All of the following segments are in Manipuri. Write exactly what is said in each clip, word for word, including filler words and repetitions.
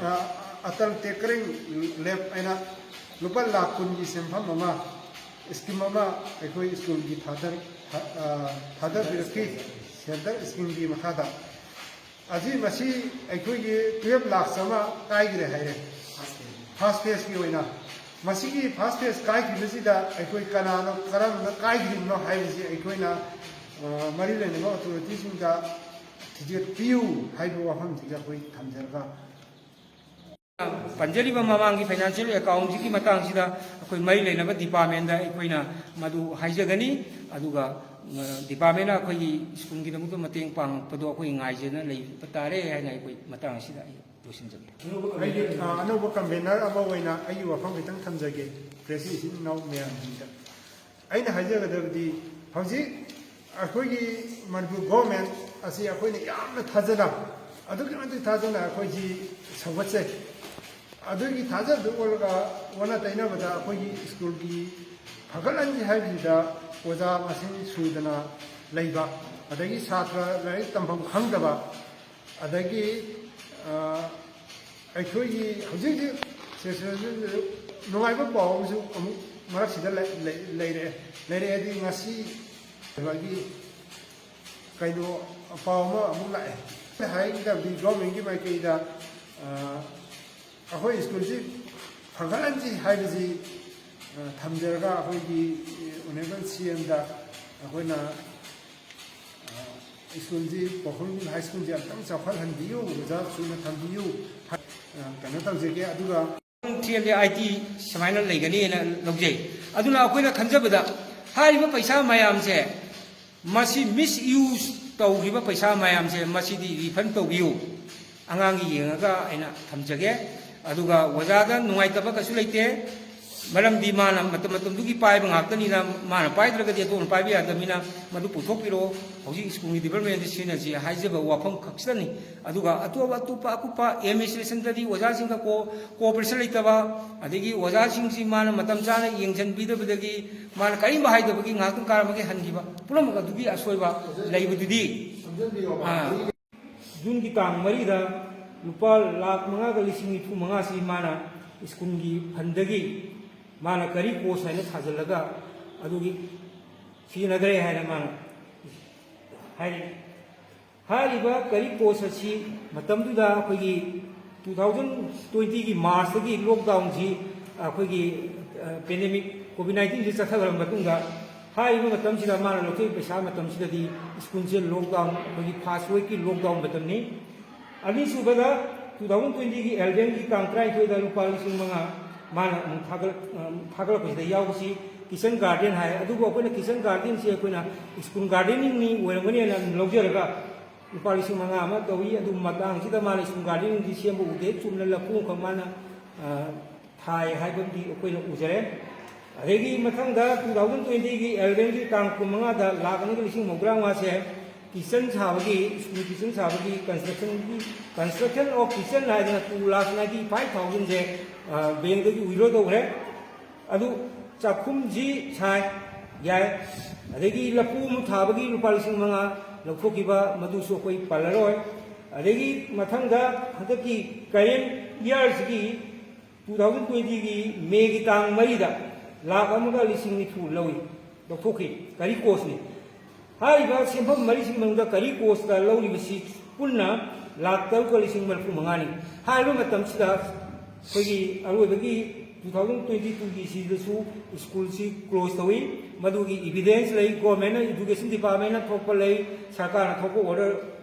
ꯑ, ꯑꯇꯜ ꯇꯦꯀꯔꯤꯡ ꯂꯦꯞ ꯍꯥꯏꯅ ꯂꯨꯄꯥ ꯂꯥꯈ ꯀꯨꯟꯒꯤ ꯁꯦꯟꯐꯝ ꯑꯃ, ꯁ꯭ꯀꯤꯝ ꯑꯃ ꯑꯩꯈꯣꯏ ꯁ꯭ꯀꯨꯜꯒꯤ ꯊꯥꯗꯔ-, ꯊꯥ-, ꯑ, ꯊꯥꯗꯕꯤꯔꯛꯈꯤ, ꯁꯦꯟꯇ꯭ꯔꯦꯜ ꯁ꯭ꯀꯤꯝꯒꯤ ꯃꯈꯥꯗ꯫ ꯑꯁꯤ, ꯃꯁꯤ ꯑꯩꯈꯣꯏꯒꯤ ꯇꯨꯌꯦꯜꯞ ꯂꯥꯈ ꯑꯃ ꯀꯥꯏꯈ꯭ꯔꯦ ꯍꯥꯏꯔꯦ, ꯐꯥꯔꯁ ꯐꯦꯁꯀꯤ ꯑꯣꯏꯅ꯫ ꯃꯁꯤꯒꯤ ꯐꯥꯔꯁ ꯐꯦꯁ ꯀꯥꯏꯈꯤꯕꯁꯤꯗ ꯑꯩꯈꯣꯏ ꯀꯅꯥꯅꯣ, ꯀꯔꯝꯅ ꯀꯥꯏꯈꯤꯕꯅꯣ ꯍꯥꯏꯕꯁꯤ ꯑꯩꯈꯣꯏꯅ, ꯑ, ꯃꯔꯤ ꯂꯩꯅꯕ ꯑꯣꯊꯣꯔꯤꯇꯤꯁꯤꯡꯗ ꯊꯤꯖꯤꯟꯕꯤꯌꯨ ꯍꯥꯏꯕ ꯋꯥꯐꯝꯁꯤꯡꯁꯦ ꯑꯩꯈꯣꯏ ꯊꯝꯖꯔꯒ, ꯄꯟꯖꯔꯤꯕ ꯃꯃꯥꯡꯒꯤ ꯐꯥꯏꯅꯥꯟꯁꯤꯌꯦꯜ ꯑꯦꯀꯥꯎꯟꯁꯤꯒꯤ ꯃꯇꯥꯡꯁꯤꯗ ꯑꯩꯈꯣꯏ ꯃꯔꯤ ꯂꯩꯅꯕ ꯗꯤꯄꯥꯔꯠꯃꯦꯟꯗ ꯑꯩꯈꯣꯏꯅ ꯃꯗꯨ ꯍꯥꯏꯖꯒꯅꯤ꯫ ꯑꯗꯨꯒ, ꯑ, ꯗꯤꯄꯥꯔꯠꯃꯦꯟꯅ ꯑꯩꯈꯣꯏꯒꯤ ꯁ꯭ꯀꯨꯜꯒꯤꯗꯃꯛꯇ ꯃꯇꯦꯡ ꯄꯥꯡꯉꯛꯄꯗꯣ ꯑꯩꯈꯣꯏ ꯉꯥꯏꯖꯅ ꯂꯩꯕ ꯇꯥꯔꯦ ꯍꯥꯏꯅ ꯑꯩꯈꯣꯏ ꯃꯇꯥꯡ ꯑꯁꯤꯗ ꯑꯩ ꯂꯣꯏꯁꯤꯟꯖꯒꯦ꯫ ꯑꯩꯒꯤ, ꯑ, ꯑꯅꯧꯕ ꯀꯟꯚꯦꯅꯔ ꯑꯃ ꯑꯣꯏꯅ ꯑꯩꯒꯤ ꯋꯥꯐꯝ ꯈꯤꯇꯪ ꯊꯝꯖꯒꯦ, ꯄ꯭ꯔꯦꯁꯀꯤ ꯏꯆꯤꯟ ꯏꯅꯥꯎ ꯃꯌꯥꯝꯁꯤꯡꯗ꯫ ꯑꯩꯅ ꯍꯥꯏꯖꯒꯗꯕꯗꯤ, ꯍꯧꯖꯤꯛ ꯑꯩꯈꯣꯏꯒꯤ ꯃꯅꯤꯄꯨꯔ ꯒꯣꯔꯃꯦꯟ ꯑꯁꯤ ꯑꯩꯈꯣꯏꯅ ꯌꯥꯝꯅ ꯊꯥꯖꯅ, ꯑꯗꯨꯛꯀꯤ ꯃꯇꯤꯛ ꯊꯥꯖꯅ ꯑꯩꯈꯣꯏꯁꯤ ꯁꯧꯒꯠꯆꯩ꯫ ꯑꯗꯨꯒꯤ ꯊꯥꯖꯕꯗꯨ ꯑꯣꯜꯂꯒ, ꯑꯣꯟꯅ ꯇꯩꯅꯕꯗ ꯑꯩꯈꯣꯏꯒꯤ ꯁ꯭ꯀꯨꯜꯒꯤ ꯐꯒꯠꯍꯟꯁꯤ ꯍꯥꯏꯕꯁꯤꯗ ꯑꯣꯖꯥ ꯃꯁꯤꯡ ꯁꯨꯗꯅ ꯂꯩꯕ, ꯑꯗꯒꯤ ꯁꯥꯇ꯭ꯔ ꯂꯥꯏꯔꯤꯛ ꯇꯝꯐꯝ ꯈꯪꯗꯕ, ꯑꯗꯒꯤ, ꯑ, ꯑꯩꯈꯣꯏꯒꯤ ꯍꯧꯖꯤꯛ ꯍꯧꯖꯤꯛ ꯁꯦꯁꯟꯁꯤꯗ ꯅꯨꯡꯉꯥꯏꯕ ꯄꯥꯎ ꯑꯃꯁꯨ ꯑꯃꯨꯛ ꯃꯔꯛꯁꯤꯗ ꯂꯩ-, ꯂꯩ-, ꯂꯩꯔꯛꯑꯦ꯫ ꯂꯩꯔꯛꯑꯦꯗꯤ ꯉꯁꯤ ꯀꯩꯅꯣꯒꯤ ꯀꯩꯅꯣ ꯄꯥꯎ ꯑꯃ ꯑꯃꯨꯛ ꯂꯥꯛꯑꯦ꯫ ꯍꯥꯏꯒꯗꯕꯗꯤ ꯒꯣꯔꯃꯦꯟꯒꯤ ꯃꯥꯏꯀꯩꯗ, ꯑ, ꯑꯩꯈꯣꯏ ꯁ꯭ꯀꯨꯜꯁꯤ ꯐꯒꯠꯍꯟꯁꯤ ꯍꯥꯏꯕꯁꯤ, ꯑ, ꯊꯝꯖꯔꯒ ꯑꯩꯈꯣꯏꯒꯤ ꯑꯣꯅꯔꯦꯕꯜ ꯁꯤ ꯑꯦꯝꯗ ꯑꯩꯈꯣꯏꯅ ꯁ꯭ꯀꯨꯜꯁꯤ, ꯄꯣꯈꯣꯡ ꯍꯥꯏ ꯁ꯭ꯀꯨꯜꯁꯤ ꯑꯝꯇꯪ ꯆꯥꯎꯈꯠꯍꯟꯕꯤꯌꯨ, ꯑꯣꯖꯥ ꯁꯨꯅ ꯊꯝꯕꯤꯌꯨ꯫ ꯀꯩꯅꯣ ꯇꯧꯖꯒꯦ꯫ ꯑꯗꯨꯒ ꯊ꯭ꯔꯤ ꯍꯟꯗ꯭ꯔꯦꯠ ꯑꯥꯏꯇꯤ ꯁꯨꯃꯥꯏꯅ ꯂꯩꯒꯅꯤꯅ ꯂꯧꯖꯩ꯫ ꯑꯗꯨꯅ ꯑꯩꯈꯣꯏꯅ ꯈꯟꯖꯕꯗ ꯍꯥꯏꯔꯤꯕ ꯄꯩꯁꯥ ꯃꯌꯥꯝꯁꯦ, ꯃꯁꯤ ꯃꯤꯁ ꯌꯨꯁ ꯇꯧꯈꯤꯕ ꯄꯩꯁꯥ ꯃꯌꯥꯝꯁꯦ, ꯃꯁꯤꯗꯤ ꯔꯤꯐꯟ ꯇꯧꯕꯤꯌꯨ꯫ ꯑꯉꯥꯡꯒꯤ ꯌꯦꯡꯉꯒ ꯑꯩꯅ ꯊꯝꯖꯒꯦ꯫ ꯑꯗꯨꯒ ꯑꯣꯖꯥꯗ ꯅꯨꯡꯉꯥꯏꯇꯕ ꯀꯩꯁꯨ ꯂꯩꯇꯦ, ꯃꯔꯝꯗꯤ ꯃꯥꯅ ꯃꯇꯝ ꯃꯇꯝꯗꯨꯒꯤ ꯄꯥꯏꯕ ꯉꯥꯛꯇꯅꯤꯅ, ꯃꯥꯅ ꯄꯥꯏꯗ꯭ꯔꯒꯗꯤ ꯑꯇꯣꯞꯄꯅ ꯄꯥꯏꯕ ꯌꯥꯗꯕꯅꯤꯅ, ꯃꯗꯨ ꯄꯨꯊꯣꯛꯄꯤꯔꯛꯑꯣ꯫ ꯍꯧꯖꯤꯛ ꯁ꯭ꯀꯨꯜꯒꯤ ꯗꯤꯕꯂꯞꯃꯦꯟꯗ ꯁꯤꯖꯤꯟꯅꯁꯤ ꯍꯥꯏꯖꯕ ꯋꯥꯐꯝ ꯈꯛꯇꯅꯤ꯫ ꯑꯗꯨꯒ ꯑꯇꯣꯞ ꯑꯇꯣꯞꯄ ꯑꯀꯨꯞꯄ ꯑꯦꯗꯃꯤꯅꯤꯁꯇ꯭ꯔꯦꯁꯟꯗꯗꯤ ꯑꯣꯖꯥꯁꯤꯡꯒ ꯀꯣ-, ꯀꯣꯑꯣꯄꯔꯦꯁꯟ ꯂꯩꯇꯕ, ꯑꯗꯒꯤ ꯑꯣꯖꯥꯁꯤꯡꯁꯤ ꯃꯥꯅ ꯃꯇꯝ ꯆꯥꯅ ꯌꯦꯡꯁꯤꯟꯕꯤꯗꯕꯗꯒꯤ, ꯃꯥꯅ ꯀꯔꯤꯝꯕ ꯍꯥꯏꯗꯕꯒꯤ ꯉꯥꯏꯍꯥꯛꯇꯪ ꯀꯥꯔꯝꯃꯒ ꯍꯟꯈꯤꯕ, ꯄꯨꯝꯅꯃꯛ ꯑꯗꯨꯒꯤ ꯑꯁꯣꯏꯕ ꯂꯩꯕꯗꯨꯗꯤ, ꯑꯥ, ꯖꯨꯟꯒꯤ ꯇꯥꯡ ꯃꯔꯤꯗ ꯂꯨꯄꯥ ꯂꯥꯈ ꯃꯉꯥꯒ ꯂꯤꯁꯤꯡ ꯅꯤꯐꯨ ꯃꯉꯥꯁꯤ ꯃꯥꯅ ꯁ꯭ꯀꯨꯜꯒꯤ ꯐꯟꯗꯒꯤ ꯃꯥꯅ ꯀꯔꯤ ꯀꯣꯁ ꯍꯥꯏꯅ ꯁꯥꯖꯤꯜꯂꯒ ꯑꯗꯨꯒꯤ ꯁꯤꯖꯤꯟꯅꯈ꯭ꯔꯦ ꯍꯥꯏꯅ ꯃꯥꯅ ꯍꯥꯏꯔꯤ꯫ ꯍꯥꯏꯔꯤꯕ ꯀꯔꯤ ꯀꯣꯁ ꯑꯁꯤ ꯃꯇꯝꯗꯨꯗ ꯑꯩꯈꯣꯏꯒꯤ two thousand twenty ꯒꯤ ꯃꯥꯔꯁꯇꯒꯤ ꯂꯣꯛꯗꯥꯎꯟꯁꯤ ꯑꯩꯈꯣꯏꯒꯤ ꯄꯦꯟꯗꯦꯃꯤꯛ ꯀꯣꯚꯤꯗ ꯅꯥꯏꯟꯇꯤꯟꯁꯤ ꯆꯠꯊꯈ꯭ꯔꯕ ꯃꯇꯨꯡꯗ ꯍꯥꯏꯔꯤꯕ ꯃꯇꯝꯁꯤꯗ ꯃꯥꯅ ꯂꯧꯊꯣꯛꯏ ꯄꯩꯁꯥ ꯃꯇꯝꯁꯤꯗꯗꯤ ꯁ꯭ꯀꯨꯜꯁꯦ ꯂꯣꯛꯗꯥꯎꯟ ꯑꯩꯈꯣꯏꯒꯤ ꯐꯥꯔꯁ ꯋꯦꯕꯀꯤ ꯂꯣꯛꯗꯥꯎꯟ ꯃꯇꯝꯅꯤ꯫ ꯑꯅꯤꯁꯨꯕꯗ two thousand twenty ꯒꯤ ꯑꯦꯜꯕꯦꯝꯒꯤ ꯇꯥꯡ ꯇꯔꯥꯅꯤꯊꯣꯏꯗ ꯂꯨꯄꯥ ꯂꯤꯁꯤꯡ ꯃꯉꯥ ꯃꯥꯅ ꯑꯃꯨꯛ ꯊꯥꯒꯠ ꯊꯥꯒꯠꯂꯛꯄꯁꯤꯗ ꯌꯥꯎꯕꯁꯤ ꯀꯤꯆꯟ ꯒꯥꯔꯗꯦꯟ ꯍꯥꯏ꯫ ꯑꯗꯨꯕꯨ ꯑꯩꯈꯣꯏꯅ ꯀꯤꯆꯟ ꯒꯥꯔꯗꯦꯟꯁꯤ ꯑꯩꯈꯣꯏꯅ ꯁ꯭ꯀꯨꯜ ꯒꯥꯔꯗꯦꯅꯤꯡꯅꯤ ꯑꯣꯏꯔꯝꯒꯅꯤ ꯍꯥꯏꯅ ꯑꯗꯨꯝ ꯂꯧꯖꯔꯒ ꯂꯨꯄꯥ ꯂꯤꯁꯤꯡ ꯃꯉꯥ ꯑꯃ ꯇꯧꯏ꯫ ꯑꯗꯨ ꯃꯇꯥꯡꯁꯤꯗ ꯃꯥꯅ ꯁ꯭ꯀꯨꯜ ꯒꯥꯔꯗꯦꯅꯤꯡꯗꯤ ꯁꯦꯝꯕ ꯎꯗꯦ, ꯆꯨꯝꯅ ꯂꯐꯨ ꯑꯃꯈꯛ ꯃꯥꯅ ꯊꯥꯏ ꯍꯥꯏꯕꯗꯤ ꯑꯩꯈꯣꯏꯅ ꯎꯖꯔꯦ꯫ ꯑꯗꯒꯤ ꯃꯊꯪꯗ two thousand twenty ꯒꯤ ꯑꯦꯜꯕꯦꯝꯒꯤ ꯇꯥꯡ ꯀꯨꯟꯃꯉꯥꯗ ꯂꯥꯛ ꯑꯅꯤꯒ ꯂꯤꯁꯤꯡ ꯃꯧꯗ꯭ꯔꯥ ꯃꯉꯥꯁꯦ ꯀꯤꯆꯟ ꯁꯥꯕꯒꯤ, ꯁ꯭ꯀꯨꯜ ꯀꯤꯆꯟ ꯁꯥꯕꯒꯤ ꯀꯟꯁꯇ꯭ꯔꯛꯁꯟꯒꯤ, construction of kitchen ꯍꯥꯏꯗꯅ two lakh ninety five thousand ꯁꯦ ꯕꯦꯡꯗꯒꯤ ꯋꯤꯗ꯭ꯔꯣ ꯇꯧꯈ꯭ꯔꯦ꯫ ꯑꯗꯨ ꯆꯥꯛꯈꯨꯝꯁꯤ ꯁꯥꯏ, ꯌꯥꯏ꯫ ꯑꯗꯒꯤ ꯂꯐꯨ ꯑꯃ ꯊꯥꯕꯒꯤ ꯂꯨꯄꯥ ꯂꯤꯁꯤꯡ ꯃꯉꯥ ꯂꯧꯊꯣꯛꯈꯤꯕ, ꯃꯗꯨꯁꯨ ꯑꯩꯈꯣꯏ ꯄꯜꯂꯔꯣꯏ꯫ ꯑꯗꯒꯤ ꯃꯊꯪꯗ ꯍꯟꯗꯛꯀꯤ ꯀꯔꯦꯟ ꯏꯌꯥꯔꯁꯤꯒꯤ two thousand twenty ꯒꯤ ꯃꯦꯒꯤ ꯇꯥꯡ ꯃꯔꯤꯗ ꯂꯥꯛ ꯑꯃꯒ ꯂꯤꯁꯤꯡ ꯅꯤꯐꯨ ꯂꯧꯏ, ꯂꯧꯊꯣꯛꯈꯤ, ꯀꯔꯤ ꯀꯣꯁꯅꯤ꯫ ꯍꯥꯏꯔꯤꯕ ꯁꯦꯟꯐꯝ ꯃꯔꯤꯁꯤꯒꯤ ꯃꯅꯨꯡꯗ ꯀꯔꯤ ꯀꯣꯁꯇ ꯂꯧꯔꯤꯕꯁꯤ ꯄꯨꯟꯅ ꯂꯥꯛ ꯇꯔꯨꯛꯀ ꯂꯤꯁꯤꯡ ꯃꯔꯤꯐꯨ ꯃꯉꯥꯅꯤ꯫ ꯍꯥꯏꯔꯤꯕ ꯃꯇꯝꯁꯤꯗ ꯑꯩꯈꯣꯏꯒꯤ ꯑꯔꯣꯏꯕꯒꯤ two thousand twenty two ꯒꯤ ꯁꯤꯗꯁꯨ ꯁ꯭ꯀꯨꯜꯁꯤ ꯀ꯭ꯂꯣꯖ ꯇꯧꯏ꯫ ꯃꯗꯨꯒꯤ ꯏꯚꯤꯗꯦꯟꯁ ꯂꯩ꯫ ꯒꯣꯔꯃꯦꯟꯅ, ꯏꯗꯨꯀꯦꯁꯟ ꯗꯤꯄꯥꯔꯠꯃꯦꯟꯅ ꯊꯣꯛꯄ ꯂꯩ, ꯁꯔꯀꯥꯔꯅ ꯊꯣꯛꯄ ꯑꯣꯔꯗꯔ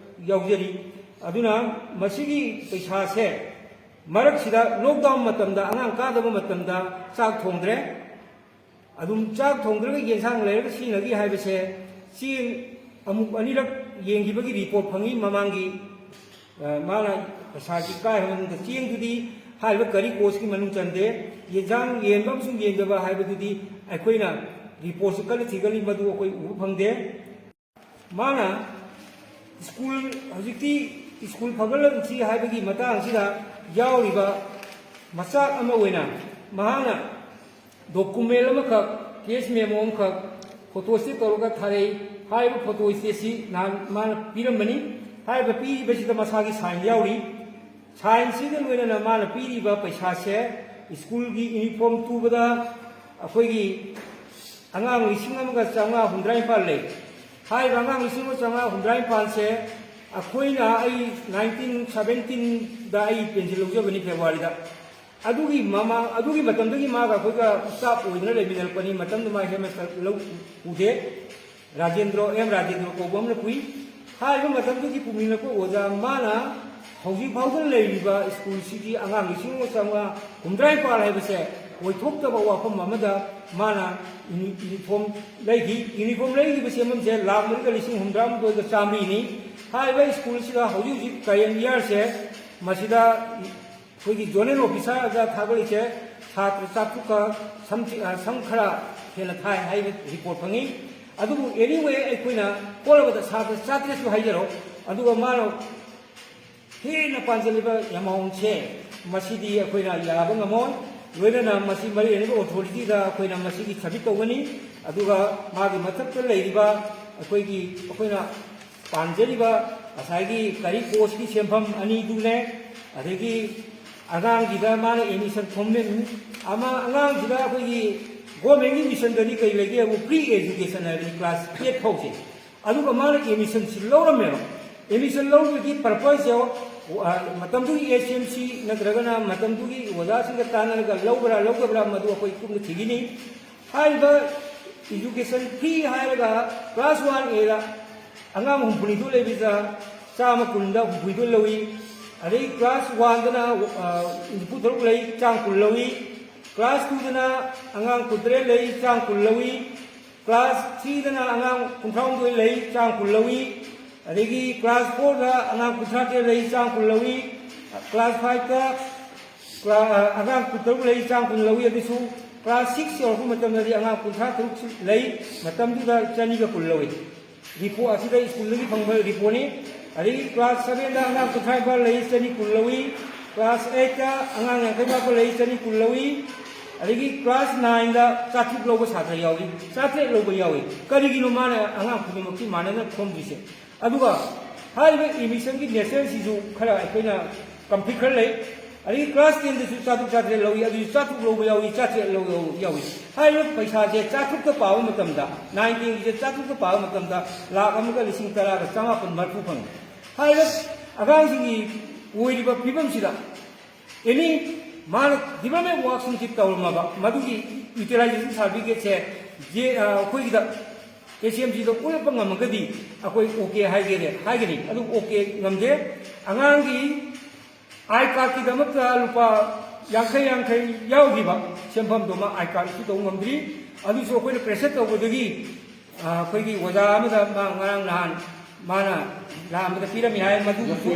ꯌꯥꯎꯖꯔꯤ꯫ ꯑꯗꯨꯅ ꯃꯁꯤꯒꯤ ꯄꯩꯁꯥꯁꯦ ꯃꯔꯛꯁꯤꯗ ꯂꯣꯛꯗꯥꯎꯟ ꯃꯇꯝꯗ, ꯑꯉꯥꯡ ꯀꯥꯗꯕ ꯃꯇꯝꯗ ꯆꯥꯛ ꯊꯣꯡꯗ꯭ꯔꯦ꯫ ꯑꯗꯨꯝ ꯆꯥꯛ ꯊꯣꯡꯗ꯭ꯔꯒ ꯌꯦꯟꯁꯥꯡ ꯂꯩꯔꯒ ꯁꯤꯖꯤꯟꯅꯈꯤ ꯍꯥꯏꯕꯁꯦ ꯆꯦꯡ ꯑꯃꯨꯛ ꯑꯅꯤꯔꯛ ꯌꯦꯟꯈꯤꯕꯒꯤ ꯔꯤꯄꯣꯔꯠ ꯐꯪꯉꯤ꯫ ꯃꯃꯥꯡꯒꯤ, ꯑ, ꯃꯥꯅ ꯄꯩꯁꯥꯁꯤ ꯀꯥꯏꯔꯕ ꯃꯇꯨꯡꯗ ꯆꯦꯡꯗꯨꯗꯤ ꯍꯥꯏꯔꯤꯕ ꯀꯔꯤ ꯀꯣꯁꯀꯤ ꯃꯅꯨꯡ ꯆꯟꯗꯦ꯫ ꯌꯦꯟꯁꯥꯡ ꯌꯦꯟꯕ ꯑꯃꯁꯨꯡ ꯌꯦꯟꯗꯕ ꯍꯥꯏꯕꯗꯨꯗꯤ ꯑꯩꯈꯣꯏꯅ ꯔꯤꯄꯣꯔꯠꯁꯨ ꯀꯟꯅ ꯊꯤꯒꯠꯂꯤ, ꯃꯗꯨ ꯑꯩꯈꯣꯏ ꯎꯕ ꯐꯪꯗꯦ꯫ ꯃꯥꯅ ꯁ꯭ꯀꯨꯜ, ꯍꯧꯖꯤꯛꯇꯤ ꯁ꯭ꯀꯨꯜ ꯐꯒꯠꯂꯛꯁꯤ ꯍꯥꯏꯕꯒꯤ ꯃꯇꯥꯡꯁꯤꯗ ꯌꯥꯎꯔꯤꯕ ꯃꯆꯥꯛ ꯑꯃ ꯑꯣꯏꯅ ꯃꯍꯥꯛꯅ ꯗꯣꯀꯨꯃꯦꯟ ꯑꯃꯈꯛ, ꯀꯦꯁ ꯃꯦꯃꯣ ꯑꯃꯈꯛ ꯐꯣꯇꯣ ꯁ꯭ꯇꯦꯠ ꯇꯧꯔꯒ ꯊꯥꯔꯛꯏ꯫ ꯍꯥꯏꯔꯤꯕ ꯐꯣꯇꯣ ꯁ꯭ꯇꯦꯠꯁꯤ ꯅꯍꯥꯟ ꯃꯥꯅ ꯄꯤꯔꯝꯕꯅꯤ꯫ ꯍꯥꯏꯔꯤꯕ ꯄꯤꯔꯤꯕꯁꯤꯗ ꯃꯁꯥꯒꯤ ꯁꯥꯏꯟ ꯌꯥꯎꯔꯤ꯫ ꯁꯥꯏꯟꯁꯁꯤꯒ ꯂꯣꯏꯅꯅ ꯃꯥꯅ ꯄꯤꯔꯤꯕ ꯄꯩꯁꯥꯁꯦ, ꯁ꯭ꯀꯨꯜꯒꯤ ꯌꯨꯅꯤꯐꯣꯔꯝ ꯇꯨꯕꯗ ꯑꯩꯈꯣꯏꯒꯤ ꯑꯉꯥꯡ ꯂꯤꯁꯤꯡ ꯑꯃꯒ ꯆꯥꯝꯃꯉꯥ ꯍꯨꯝꯗ꯭ꯔꯥ ꯅꯤꯄꯥꯜ ꯂꯩ꯫ ꯍꯥꯏꯔꯤꯕ ꯑꯉꯥꯡ ꯂꯤꯁꯤꯡ ꯑꯃꯒ ꯆꯥꯝꯃꯉꯥ ꯍꯨꯝꯗ꯭ꯔꯥ ꯅꯤꯄꯥꯜꯁꯦ ꯑꯩꯈꯣꯏꯅ, ꯑꯩ ꯅꯥꯏꯟꯇꯤꯟ ꯁꯕꯦꯟꯇꯤꯟꯗ ꯑꯩ ꯄꯦꯟꯁꯤꯜ ꯂꯧꯖꯕꯅꯤ ꯐꯦꯕ꯭ꯔꯨꯋꯥꯔꯤꯗ꯫ ꯑꯗꯨꯒꯤ ꯃꯃꯥꯡ, ꯑꯗꯨꯒꯤ ꯃꯇꯝꯗꯒꯤ ꯃꯥꯒ ꯑꯩꯈꯣꯏꯒ ꯁ꯭ꯇꯥꯐ ꯑꯣꯏꯗꯨꯅ ꯂꯩꯃꯤꯟꯅꯔꯛꯄꯅꯤ꯫ ꯃꯇꯝꯗꯨ ꯃꯥ ꯍꯦꯗꯃꯥꯁꯇꯔ ꯂꯧ ꯎꯗꯦ꯫ ꯔꯥꯖꯦꯟꯗ꯭ꯔꯣ, ꯑꯦꯝ ꯔꯥꯖꯦꯟꯗ꯭ꯔꯣ ꯀꯧꯕ ꯑꯃꯅ ꯄꯨꯏ꯫ ꯍꯥꯏꯔꯤꯕ ꯃꯇꯝꯗꯨꯒꯤ ꯄꯨꯃꯤꯟꯅꯔꯛꯄ ꯑꯣꯖꯥ ꯃꯥꯅ ꯍꯧꯖꯤꯛ ꯐꯥꯎꯗ ꯂꯩꯔꯤꯕ ꯁ꯭ꯀꯨꯜꯁꯤꯒꯤ ꯑꯉꯥꯡ ꯂꯤꯁꯤꯡ ꯑꯃ ꯆꯥꯝꯃꯉꯥ ꯍꯨꯝꯗ꯭ꯔꯥ ꯅꯤꯄꯥꯜ ꯍꯥꯏꯕꯁꯦ ꯑꯣꯏꯊꯣꯛꯇꯕ ꯋꯥꯐꯝ ꯑꯃꯗ ꯃꯥꯅ ꯌꯨꯅꯤ-, ꯌꯨꯅꯤꯐꯣꯔꯝ ꯂꯩꯈꯤ꯫ ꯌꯨꯅꯤꯐꯣꯔꯝ ꯂꯩꯈꯤꯕ ꯁꯦꯟꯐꯝꯁꯦ ꯂꯥꯈ ꯃꯔꯤꯒ ꯂꯤꯁꯤꯡ ꯍꯨꯝꯗ꯭ꯔꯥ ꯃꯥꯊꯣꯏꯒ ꯆꯥꯃꯔꯤꯅꯤ꯫ ꯍꯥꯏꯔꯤꯕ ꯁ꯭ꯀꯨꯜꯁꯤꯗ ꯍꯧꯖꯤꯛ ꯍꯧꯖꯤꯛ ꯀꯔꯦꯟ ꯏꯌꯥꯔꯁꯦ ꯃꯁꯤꯗ ꯑꯩꯈꯣꯏꯒꯤ ꯖꯣꯅꯦꯜ ꯑꯣꯐꯤꯁꯥꯔꯗ ꯊꯥꯒꯠꯂꯤꯁꯦ ꯁꯥꯇ꯭ꯔ ꯆꯥꯇ꯭ꯔꯨꯛꯀ ꯁꯝ ꯊꯤ-, ꯑ, ꯁꯝ ꯈꯔ ꯍꯦꯟꯅ ꯊꯥꯏ ꯍꯥꯏꯕ ꯔꯤꯄꯣꯔꯠ ꯐꯪꯉꯤ꯫ ꯑꯗꯨꯕꯨ anyway ꯑꯩꯈꯣꯏꯅ ꯀꯣꯠꯂꯕꯗ ꯁꯥꯇ꯭ꯔ ꯆꯥꯇ꯭ꯔꯦꯠꯁꯨ ꯍꯥꯏꯖꯔꯣ, ꯑꯗꯨꯒ ꯃꯥꯅ ꯍꯦꯟꯅ ꯄꯥꯟꯖꯜꯂꯤꯕ ꯑꯦꯃꯥꯎꯟꯁꯦ ꯃꯁꯤꯗꯤ ꯑꯩꯈꯣꯏꯅ ꯌꯥꯕ ꯉꯝꯃꯣꯏ꯫ ꯂꯣꯏꯅꯅ ꯃꯁꯤ ꯃꯔꯤ ꯂꯩꯅꯕ ꯑꯣꯊꯣꯔꯤꯇꯤꯗ ꯑꯩꯈꯣꯏꯅ ꯃꯁꯤꯒꯤ ꯁꯕꯃꯤꯠ ꯇꯧꯒꯅꯤ꯫ ꯑꯗꯨꯒ ꯃꯥꯒꯤ ꯃꯊꯛꯇ ꯂꯩꯔꯤꯕ ꯑꯩꯈꯣꯏꯒꯤ, ꯑꯩꯈꯣꯏꯅ ꯄꯥꯝꯖꯔꯤꯕ ꯉꯁꯥꯏꯒꯤ ꯀꯔꯤ ꯀꯣꯔꯁꯀꯤ ꯁꯦꯟꯐꯝ ꯑꯅꯤꯗꯨꯅꯦ, ꯑꯗꯒꯤ ꯑꯉꯥꯡꯒꯤꯗ ꯃꯥꯅ ꯑꯦꯗꯃꯤꯁꯟ ꯈꯣꯝꯃꯤꯕꯅꯤ꯫ ꯑꯃ ꯑꯉꯥꯡꯁꯤꯗ ꯑꯩꯈꯣꯏꯒꯤ ꯒꯣꯔꯃꯦꯟꯒꯤ ꯃꯤꯁꯟꯗꯗꯤ ꯀꯔꯤ ꯂꯩꯒꯦ ꯍꯥꯏꯕꯨ ꯄ꯭ꯔꯤ ꯑꯦꯖꯨꯀꯦꯁꯟ ꯍꯥꯏꯕꯅꯤ, ꯀ꯭ꯂꯥꯁ ꯑꯦꯠ ꯐꯥꯎꯁꯦ꯫ ꯑꯗꯨꯒ ꯃꯥꯅ ꯑꯦꯗꯃꯤꯁꯟꯁꯤ ꯂꯧꯔꯝꯃꯦꯕ꯫ ꯑꯦꯗꯃꯤꯁꯟ ꯂꯧꯕꯒꯤ ꯄꯔꯄꯁꯁꯦ, ꯑ, ꯃꯇꯝꯗꯨꯒꯤ ꯑꯦꯁ ꯑꯦꯝ ꯁꯤ ꯅꯠꯇ꯭ꯔꯒꯅ ꯃꯇꯝꯗꯨꯒꯤ ꯑꯣꯖꯥꯁꯤꯡꯒ ꯇꯥꯟꯅꯔꯒ ꯂꯧꯕ꯭ꯔꯥ ꯂꯧꯗꯕ꯭ꯔꯥ ꯃꯗꯨ ꯑꯩꯈꯣꯏ ꯀꯨꯞꯅ ꯊꯤꯒꯅꯤ꯫ ꯍꯥꯏꯔꯤꯕ ꯑꯦꯖꯨꯀꯦꯁꯟ ꯐꯤ ꯍꯥꯏꯔꯒ ꯀ꯭ꯂꯥꯁ ꯋꯥꯟ ꯑꯦꯗ ꯑꯉꯥꯡ ꯍꯨꯝꯐꯨꯅꯤꯊꯣꯏ ꯂꯩꯕꯁꯤꯗ ꯆꯥꯝꯃ ꯀꯨꯟꯗ ꯍꯨꯝꯐꯨꯅꯤꯊꯣꯏ ꯂꯧꯏ꯫ ꯑꯗꯩ ꯀ꯭ꯂꯥꯁ ꯋꯥꯟꯗꯅ, ꯑ, ꯅꯤꯐꯨ ꯇꯔꯨꯛ ꯂꯩ, ꯆꯥꯝ ꯀꯨꯟ ꯂꯧꯏ꯫ ꯀ꯭ꯂꯥꯁ ꯇꯨꯗꯅ ꯑꯉꯥꯡ ꯀꯨꯟꯇꯔꯦꯠ ꯂꯩ, ꯆꯥꯝ ꯀꯨꯟ ꯂꯧꯏ꯫ ꯀ꯭ꯂꯥꯁ ꯊ꯭ꯔꯤꯗꯅ ꯑꯉꯥꯡ ꯀꯨꯟꯊ꯭ꯔꯥꯍꯨꯝꯗꯣꯏ ꯂꯩ, ꯆꯥꯝ ꯀꯨꯟ ꯂꯧꯏ꯫ ꯑꯗꯒꯤ ꯀ꯭ꯂꯥꯁ ꯐꯣꯔꯗ ꯑꯉꯥꯡ ꯀꯨꯟꯊ꯭ꯔꯥ ꯇꯔꯦꯠ ꯂꯩ, ꯆꯥꯝ ꯀꯨꯟ ꯂꯧꯏ꯫ ꯀ꯭ꯂꯥꯁ ꯐꯥꯏꯚꯇ ꯀ꯭ꯂꯥ-, ꯑꯉꯥꯡ ꯀꯨꯟꯇꯔꯨꯛ ꯂꯩ, ꯆꯥꯝ ꯀꯨꯟ ꯂꯧꯏ꯫ ꯑꯗꯨꯁꯨ ꯀ꯭ꯂꯥꯁ ꯁꯤꯛꯁ ꯌꯧꯔꯛꯄ ꯃꯇꯝꯗꯗꯤ ꯑꯉꯥꯡ ꯀꯨꯟꯊ꯭ꯔꯥ ꯇꯔꯨꯛ ꯂꯩ, ꯃꯇꯝꯗꯨꯗ ꯆꯅꯤꯒ ꯀꯨꯟ ꯂꯧꯏ꯫ ꯔꯤꯄꯣꯔꯠ ꯑꯁꯤꯗ ꯁ꯭ꯀꯨꯜꯗꯒꯤ ꯐꯪꯕ ꯔꯤꯄꯣꯔꯠꯅꯤ꯫ ꯑꯗꯒꯤ ꯀ꯭ꯂꯥꯁ ꯁꯚꯦꯟꯗ ꯑꯉꯥꯡ ꯀꯨꯟꯊ꯭ꯔꯥ ꯅꯤꯄꯥꯜ ꯂꯩ, ꯆꯅꯤ ꯀꯨꯟ ꯂꯧꯏ꯫ ꯀ꯭ꯂꯥꯁ ꯑꯩꯠꯇ ꯑꯉꯥꯡ ꯌꯥꯡꯈꯩ ꯃꯥꯄꯜ ꯂꯩ, ꯆꯅꯤ ꯀꯨꯟ ꯂꯧꯏ꯫ ꯑꯗꯒꯤ ꯀ꯭ꯂꯥꯁ ꯅꯥꯏꯟꯗ ꯆꯥꯇ꯭ꯔꯨꯛ ꯂꯧꯕ ꯁꯥꯇ꯭ꯔ ꯌꯥꯎꯏ, ꯆꯥꯇ꯭ꯔꯦꯠ ꯂꯧꯕ ꯌꯥꯎꯏ꯫ ꯀꯔꯤꯒꯤꯅꯣ ꯃꯥꯅ ꯑꯉꯥꯡ ꯈꯨꯗꯤꯡꯃꯛꯀꯤ ꯃꯥꯟꯅꯅ ꯈꯣꯝꯗ꯭ꯔꯤꯁꯦ? ꯑꯗꯨꯒ ꯍꯥꯏꯔꯤꯕ ꯑꯦꯗꯃꯤꯁꯟꯒꯤ ꯅꯦꯆꯔꯁꯤꯁꯨ ꯈꯔ ꯑꯩꯈꯣꯏꯅ ꯀꯝꯐ꯭ꯂꯤꯛ ꯈꯔ ꯂꯩ꯫ ꯑꯗꯒꯤ ꯀ꯭ꯂꯥꯁ ꯇꯦꯟꯗꯁꯨ ꯆꯥꯇ꯭ꯔꯨꯛ ꯆꯥꯇ꯭ꯔꯦꯠ ꯂꯧꯏ, ꯑꯗꯨꯁꯨ ꯆꯥꯇ꯭ꯔꯨꯛ ꯂꯧꯕ ꯌꯥꯎꯏ, ꯆꯥꯇ꯭ꯔꯦꯠ ꯂꯧꯕ ꯌꯥꯎꯏ꯫ ꯍꯥꯏꯔꯤꯕ ꯄꯩꯁꯥꯁꯦ ꯆꯥꯇ꯭ꯔꯨꯛꯇ ꯄꯥꯕ ꯃꯇꯝꯗ, ꯅꯥꯏꯟ ꯇꯦꯟꯒꯤꯁꯦ ꯆꯥꯇ꯭ꯔꯨꯛꯇ ꯄꯥꯕ ꯃꯇꯝꯗ ꯂꯥꯈ ꯑꯃꯒ ꯂꯤꯁꯤꯡ ꯇꯔꯥꯒ ꯆꯃꯥꯄꯜ ꯃꯔꯤꯐꯨ ꯐꯪꯉꯤ꯫ ꯍꯥꯏꯔꯤꯕ ꯑꯉꯥꯡꯁꯤꯡꯒꯤ ꯑꯣꯏꯔꯤꯕ ꯐꯤꯕꯝꯁꯤꯗ ꯑꯦꯅꯤ ꯃꯥꯅ ꯗꯤꯕꯂꯞꯃꯦꯟ ꯋꯥꯔꯛꯁꯤꯡꯁꯤ ꯇꯧꯔꯝꯃꯕ, ꯃꯗꯨꯒꯤ ꯌꯨꯇꯤꯂꯥꯏꯖꯦꯁꯟ ꯁꯥꯔꯇꯤꯐꯤꯀꯦꯠꯁꯦ ꯖꯦ-, ꯑ, ꯑꯩꯈꯣꯏꯒꯤꯗ ꯑꯦꯁ ꯑꯦꯝ ꯁꯤꯗ ꯎꯠꯂꯛꯄ ꯉꯝꯃꯒꯗꯤ ꯑꯩꯈꯣꯏ ꯑꯣꯀꯦ ꯍꯥꯏꯒꯦꯅꯦ, ꯍꯥꯏꯒꯅꯤ꯫ ꯑꯗꯨ ꯑꯣꯀꯦ ꯉꯝꯗꯦ꯫ ꯑꯉꯥꯡꯒꯤ ꯑꯥꯏ ꯀꯥꯔꯗꯀꯤꯗꯃꯛꯇ ꯂꯨꯄꯥ ꯌꯥꯡꯈꯩ ꯌꯥꯡꯈꯩ ꯌꯥꯎꯈꯤꯕ ꯁꯦꯟꯐꯝꯗꯨꯃ ꯑꯥꯏ ꯀꯥꯔꯗ ꯏꯁꯨ ꯇꯧꯕ ꯉꯝꯗ꯭ꯔꯤ꯫ ꯑꯗꯨꯁꯨ ꯑꯩꯈꯣꯏꯅ ꯄ꯭ꯔꯦꯁꯔ ꯇꯧꯕꯗꯒꯤ, ꯑ, ꯑꯩꯈꯣꯏꯒꯤ ꯑꯣꯖꯥ ꯑꯃꯗ ꯃꯥ ꯉꯔꯥꯡ ꯅꯍꯥꯟ ꯃꯥꯅ ꯂꯥꯛꯑꯝꯕꯗ ꯄꯤꯔꯝꯃꯤ ꯍꯥꯏ꯫ ꯃꯗꯨꯒꯤꯁꯨ